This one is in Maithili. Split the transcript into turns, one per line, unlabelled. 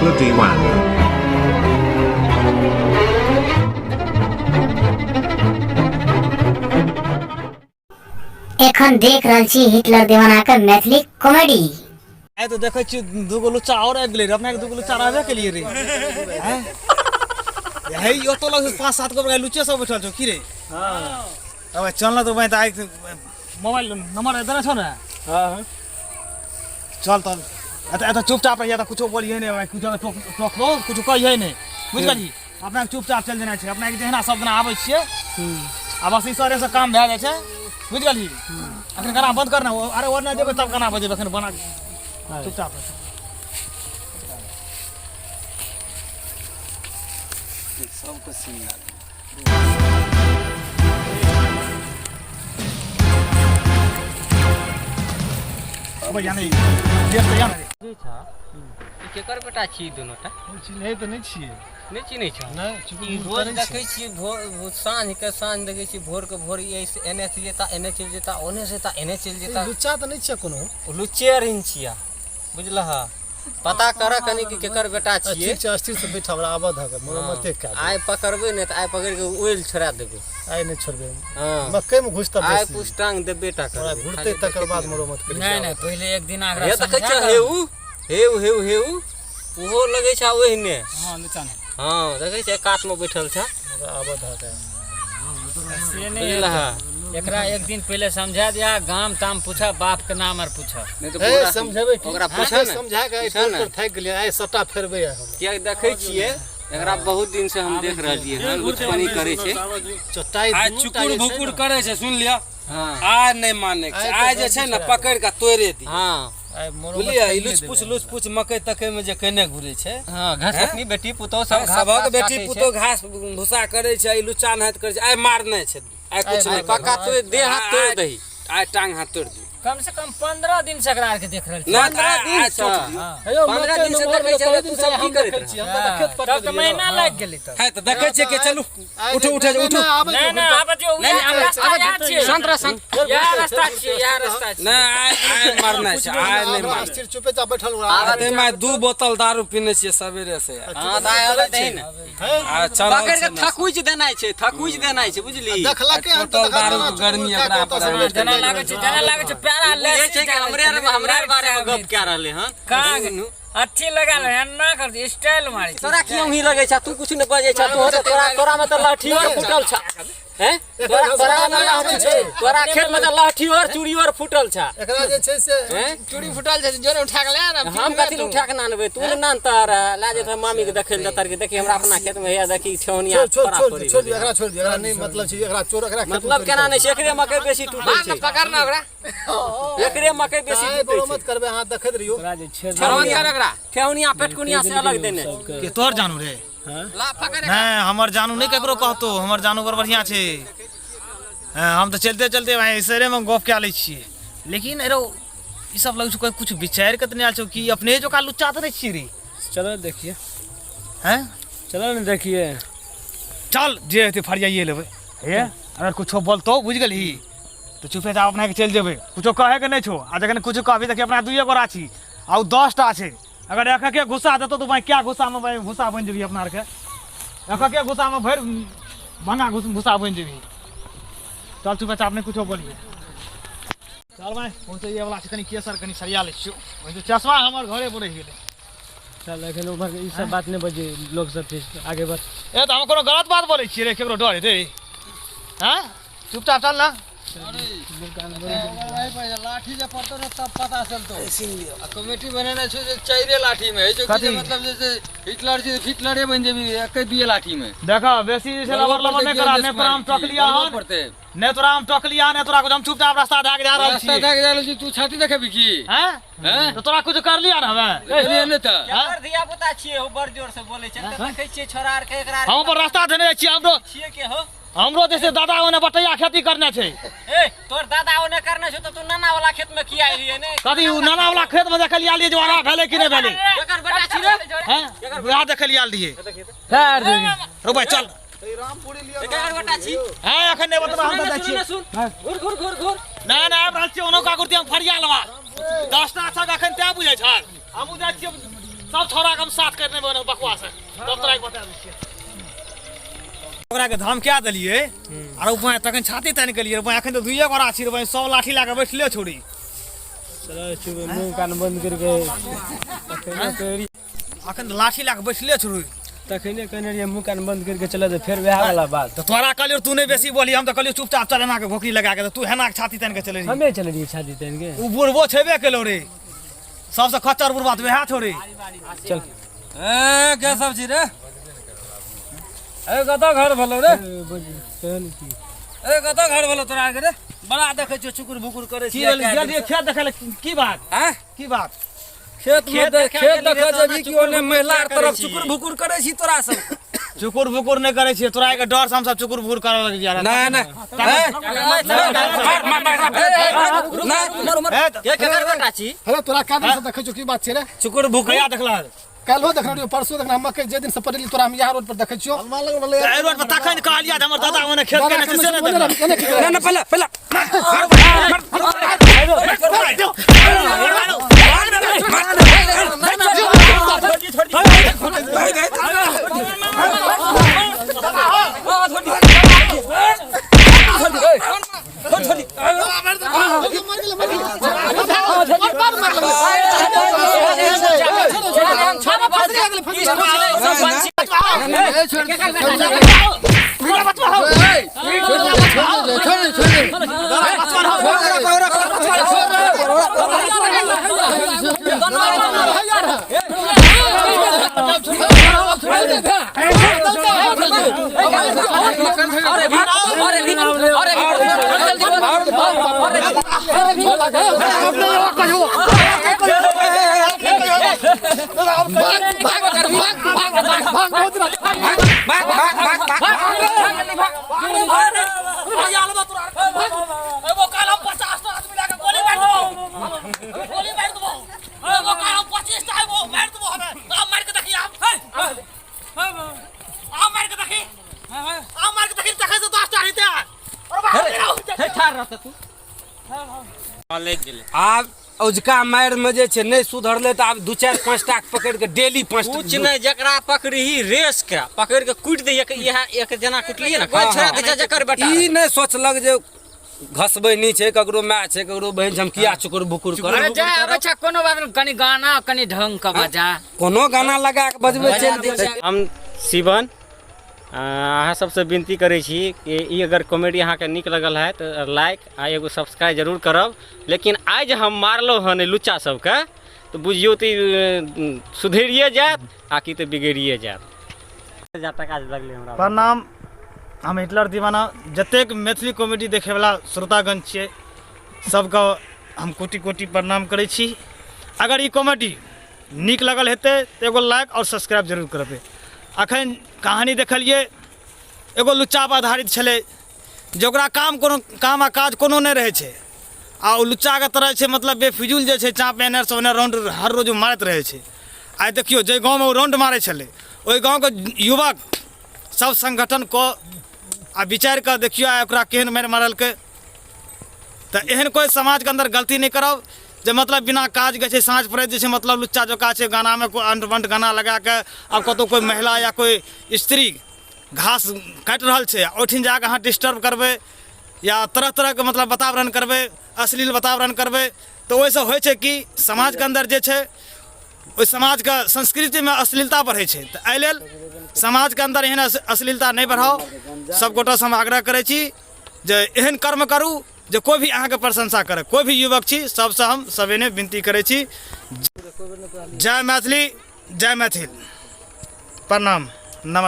Hitler Diwana.
एखन देख रहल छी हिटलर दीवाना के मैथिली कॉमेडी।
आइ तऽ देखै छियै दूगो लुच्चा आओर आबि गेलै रे, अपना के दूगो लुच्चा रहबे केलिए रे। हैं? हे ओतऽ लग पाँच सात गो लुच्चे सब बैठल छौ की रे? अब चल ना तो भाई, आइ मोबाइल नंबर देने छौ ने?
हाँ।
चल तब एतऽ एतऽ चुपचाप रहिए, तऽ कुछो बोलिए नहि भाई, कुछो टोक टोकबो कुछो कहिए नहि, बुझि गेलही? अपना के चुपचाप चलि जेनाइ छै, अपना के जहिना सब दिना आबै छियै आ बस इशारे से काम भए जाइ छै, बुझि गेलही? अखन गाना बंद कर ना, अरे और नहि जेबै तब गाना बजेबै, अखन बना चुपचाप रह।
सबके सिंगार
अबै या नहि देख तऽ या ने।
ई केकर बेटा छी दुनू टा?
चिन्है तऽ नहि छियै।
नहि चिन्है छौ?
नहि।
ई रोज देखै छियै, भोर साँझ के साँझ देखै छियै, भोर के भोर ई एहिसँ एने चलि जेता, एने चलि जेता, ओने से जेता, एने चलि जेता।
लुच्चा तऽ नहि छियै कोनो?
लुच्चे अरिन छिया, बुझलह? पता कर कनि कि केकर बेटा छियै।
ठीक छै, अस्थिर से बैठ, हमरा आबऽ धऽ के मरम्मते कए
आइ पकड़बै ने तऽ आइ पकड़ि के ओइल छोड़ा देबै।
आइ नहि छोड़बै।
हँ।
मकई मे घुसतै
आइ
बेसी।
पुछ टांग देबे टा
ओकरा
करबै।
घुरतै तकर बाद मरम्मत करै।
नहि नहि, पहिले एक दिन एकरा
हे देखै
समझा
छियै,
कऽ-
हे उ हे उ हे उ हे उ ओहो लगै छै ओहिने।
हँ, लुच्चा नहि।
हँ, देखै छियै कात मे बैठल छै।
ओकरा आबऽ धऽ के।
से नहि।
बुझलह?
एकरा एक दिन पहिले समझा दिया, गाम ताम पूछा, बाप के नाम आर पूछा।
नहि तऽ
हे
ओकरा
समझेबै की?
ओकरा पूछऽ ने।
समझा के आइ
पूछऽ ने।
पर थाकि गेलियै, आइ सबटा फेरबै आइ हम।
किएक देखै छियै एकरा बहुत दिन से हम देख रहलियै हन, लुचपनी करै छै।
चटाइ
आइ
दुनू टा
चुकुर
जे छै
भुकुर
ने,
करै छै, सुन लिअ।
हँ।
आइ नहि मानै छै,
आइ तऽ
आइ जे छै ने
गप
पकड़ि कऽ तोड़े दी।
हँ।
आइ मरम्मत
बुझलियै? ई
करिये
लुचपुच
देबै।
लुचपुच मकई तकई मे जे केने घुरै छै।
हँ, घास कटनी बेटी पुतोह सब घास
सभक
तास
बेटी
काटै छै।
पुतोह घास भूसा करै छै, ई लुच्चा नहाइत करै छै। आइ मारने छै, आइ कुछ
आइ
नहि।
पक्का तोड़ि देह हाथ तोड़ि दही।
आइ टांग हाथ तोड़ि दी।
कम से कम 15 दिन से एकरा आर के देख रहल छी।
नहि तऽ
15
आइ
दिन
आइ
से।
चोट दियौ।
हे यौ,
15
मकई
दिन से
नमहर
देखै
भेलै,
छियै,
तहन
तू सब
हम
की करैत
देखै छियै, हम तऽ खेत पर
तब तऽ
गेलियै।
महीना लागि गेलै तब।
है तऽ देखै छियै कि चलू, उठू उठू उठू।
आबै
नहि नहि, आबऽ दियौ,
नहि,
उएह
नहि,
रास्ता इएह छियै।
शांत रह, शांत।
इएह रास्ता छियै, इएह रास्ता छियै।
नहि, आइ आइ मारनाइ छै, आइ नहि मारनाइ।
स्थिर चुपे चाप बैठल ओकरा।
ताहिमे आइ 2 बोतल दारू पीने छियै सवेरे से।
हँ तऽ आइ आबै दही ने।
आ चढ़ल
पकड़ि
छै
के थकुचि देनाइ छै, थकुचि देनाइ छै, बुझली?
देखलकै हन तऽ
टोटल दारू
देखलकै
के गर्मी
चुकुर
एकरा
कए
पर
कऽ
आबि
ओतऽ से
जेना लागै छै, जेना लागै छै प्यारा
बुझै छै कि हमरे आर हमरे आर बारे मे गप कए रहलै हन।
काग अथी लगा ले, एना कर दे, स्टाइल मारै छै।
तोरा की औंही लगै छै? तू कुछ नहि बजै छ, तोहर तऽ तोरा तोरा मे तऽ लहठी और फूटल छ। हैं? तोरा तोरा मे लहठी छै, तोरा खेत मे तऽ लहठी और चूड़ी और फूटल छ।
एकरा जे छै से
हैं?
चूड़ी फुटल छै, जोरे उठा के ले आ ने।
हम कथी लए उठा के नानबै? तू ने नानता रह, लए जेतह मामी के देखै लए, देतर कि देखी हमरा अपना खेत मे हैया देखी छौनिया
छोड़ छोड़
परा
छोड़
परी
छोड़
भेलै।
एकरा छोड़ दियौ, एकरा नहि मतलब छै, एकरा चोर एकरा खेत मे
मतलब
चोरी
केना
करै
नहि छै? एकरे मकई बेसी टूटै छै।
पकड़ ना ओकरा।
एकरे मकई
छै।
बेसी
आइ
टूटै छै।
मरम्मत करबै, अहाँ देखैत रहियौ।
ठेहुनिया
कर ओकरा।
ठेहुनिया पेटकुनिया से अलग देने छै।
के तोहर जानू रे?
ला पकड़।
नहि, हमर जानू नहि ककरो कहतो, हमर जानू बड़ बढ़िआँ छै। हँ, हम तऽ चलते चलते भाइ इशारेमे गप कए लै छियै, लेकिन अरे ई सब लगै छौ कोइ कुछ विचारि कऽ तऽ नहि आयल छौ कि अपने जकाँ लुच्चा तऽ नहि छियै रे?
चलो देखिए।
हैं?
चलो ने देखिए।
चल, जे हेतै फरियाइए लेबै। हे अगर कुछो बोलतौ, बुझि गेलही, तऽ चुपे चाप अपना के चलि जेबै, कुछो कहैके नहि छौ। आ जखन कुछो कहबही तऽ अपना दुइए गोरा छी आ ओ 10टा छै, अगर एक एक घुस्सा देतौ तऽ भाइ क्या गुस्सामे भाइ भूसा बनि जेबही। अपना आरके एक एक गुस्सामे भरि भंगा भूसा बनि जेबही। चल, चुपे चाप नहि कुछो बोलिए। चल भाइ, पहुँचैए वला छै, कनि केसर कनि सरिया लै छियौ, चश्मा हमर घरे पर रहि गेलै।
चल, एखन उम्हर ई सब बात नहि बजे, लोग सब छै, आगे बढ़।
ए तऽ हम कोनो गलत बात बोलै छियै रे? केकरो डर हेतै? हँ, चुपचाप चल ना।
लाठी जे पड़तो ने तब पता चलतो। आ कमेटी बनेने छौ जे चाइरे लाठी मे है
कथी?
जो, मतलब जे छै हिटलर छै, हिटलरे बनि जेबी एके दुइये लाठी मे।
देख, बेसी जे छै लबर लबर नहि करा, नहि तोरा हम टोकलिया हन,
पड़ते।
नहि तोरा हम टोकलिया, नहि तोरा कुछ। हम चुपचाप रास्ता दए के जा रहल
रास्ता
छियै।
दए के जा रहल छी, तू छाती देखेबी की?
हैं?
हैं?
तऽ तोरा कुछ करलिया ने हमे?
देखलियै नहि तऽ।
केकर धिया पुता छियै हो, बड़ जोर से बोलै छै? तऽ देखै छियै छोरा आर के एकरा आर
हम अपन रास्ता देने जाइ छियै। हमरो
छियै के हो?
हमरो जैसे दादा ओने बटैया खेती करने छै।
ए, तोर दादा ओने करने छौ तऽ तू नाना वाला खेत मे किया एलियै ने?
कथी उ नाना वाला खेत मे देखल आयल रहियै जे ओरा भेलै कि नहि भेलै।
केकर बेटा छी रे?
हैं, वएह देखल आयल रहियै।
फेर देगी।
रो भाइ, चल।
केकर बेटा छी?
हैं, एखन नहि बतबा, हम तऽ जाइ
सुन
छियै।
ने, सुन, घुर घुर घुर घुर।
नहि नहि, आबि रहल छियै ओनो काकुरती, हम फरिया लेबा 10टा छक एखन तैं बुझै छल। हमहूँ जाइ छियै। सब छोरा के हम साथ करने बने बकवास है तब तोरा के बता दै छियै। ओकरा के धमका देलियै आर ओ तखन छाती तानि गेलियै रे, एखन तऽ दुइये गोरा छी रे, सब लाठी लए कऽ बैठले छोड़ी।
चलो चुप, मुंह कान बंद करके
अखन तऽ लाठी लए कऽ बैठले छोड़ी।
तखने कहने रहियै मुंह कान बंद करके चले, तऽ फेर वएह वाला बात।
तऽ तोरा कहलियौ तू नहि बेसी बोली, हम तऽ कहलियौ चुपचाप चल एना के घोकरी लगा के, तऽ तू हेना के छाती तानि के चले रही।
हमे चले रहियै छाती तानि के?
ओ बुढ़बो छेबे केलौ रे, सबसँ खच्चर बुढ़बा तऽ वएह छौ रे।
चल।
ए के सब छी रे? ए कतऽ घर भेलौ रे?
की
ए कतऽ घर भेलौ तोरा के रे? बड़ा देखै छियौ चुकुर भुकुर करै
की भेल? गेल रहियै खेत देखै लए, की बात?
आँय?
की बात?
खेत में
खेत
देख,
देखै
खेत
गेली रे
देखै
तऽ
जेबही
ओना
कि ओने
चुकुर
महिला
भुकुर
तरफ
करै छी।
चुकुर भुकुर करै छी तोरा सब।
चुकुर भुकुर नहि करै छियै, तोरा के डर से हम सब चुकुर भुकुर करऽ लगलियै।
नहि नहि,
के केकर बेटा छी?
अरे तोरा का दिन से देखै छियौ, की बात छै रे?
चुकुर भुकुर
कहिया देखलह?
काल्हो देखने रहियौ, परसो देखने, हम मकई जे दिन से पड़ेली तोरा हम इएह रोड पर देखै छियौ।
एहि रोड पर तखन कहलियै जे हमर दादा ओने खेत केने छै से नहि देखलह।
नहि नहि, पहिले पहिले आब औजका मारि में जे छै नहि सुधरलै तऽ आब दू चारि पाँच टा के पकड़ि के डेली पाँच टा।
कुछ नहि, जकरा पकड़ही रेस के पकड़ के कुटि दै, एक इएह एक जेना कुटलियै ने, कोइ छोड़ा दै छै जकर बेटा।
ई नहि सोचलक जे घसबै नहि छै, ककरो माय छै, ककरो बहिन छै, हम किया चुकुर भुकुर करब?
अरे जा आबै छै, कोनो बात नहि, कनि गाना कनि ढंग के बजा।
कोनो गाना लगा के बजबै छै।
हम शिवन अहाँ सबसँ विनती करै छी कि ई अगर कॉमेडी अहाँके नीक लगल है तऽ लाइक आ एगो सब्सक्राइब जरूर करब। लेकिन आइ जे हम मारलहुँ हन एहि लुच्चा सबके तऽ बुझियौ तऽ ई सुधरिए जायत आ कि तऽ बिगड़िए जायत। जा टका जे लगलै हमरा।
प्रणाम, हम हिटलर दीवाना। जतेक मैथिली कॉमेडी देखैवला श्रोतागण छियै सबके हम कोटि कोटि प्रणाम करै छी। अगर ई कॉमेडी नीक लगल हेतै तऽ एगो लाइक आओर सब्सक्राइब जरूर करबै। अखन कहानी देखलियै एगो लुच्चापर आधारित छलै जे ओकरा काम कोनो काम आ काज कोनो नहि रहै छै आ ओ लुच्चाके तरह छै, मतलब बेफिजूल जे छै चाँप एन्नेसँ ओन्ने राउंड हर रोज ओ मारैत रहै छै। आइ देखियौ जाहि गाँवमे ओ राउंड मारै छलै ओहि गाँवके युवक सब संगठन कऽ आ विचारि कऽ देखियौ आइ ओकरा केहन मारि मारलकै। तऽ एहन कोइ समाजके अन्दर गलती नहि करब जे मतलब बिना काजके छै साँझ पड़ैत जे छै मतलब लुच्चा जोका छै गानामे कोइ अंट बंट गाना लगाके आब कतहु कोइ महिला या कोइ स्त्री घास काटि रहल छै ओहिठिन जाकऽ अहाँ डिस्टर्ब करबै या तरह तरहके मतलब वातावरण करबै, अश्लील वातावरण करबै, तऽ ओहिसँ होइ छै कि समाजके अन्दर जे छै ओहि समाजके संस्कृतिमे अश्लीलता बढ़ै छै। तऽ एहि लेल समाजके अन्दर एहन अश्लीलता नहि बढ़ाउ। सब गोटासँ हम आग्रह करै छी जे एहन कर्म करू जे कोइ भी अहाँके प्रशंसा करे। कोइ भी युवक छी सबसँ हम सविनय विनती करै छी। जय मैथिली, जय मैथिल, प्रणाम, नमस्कार।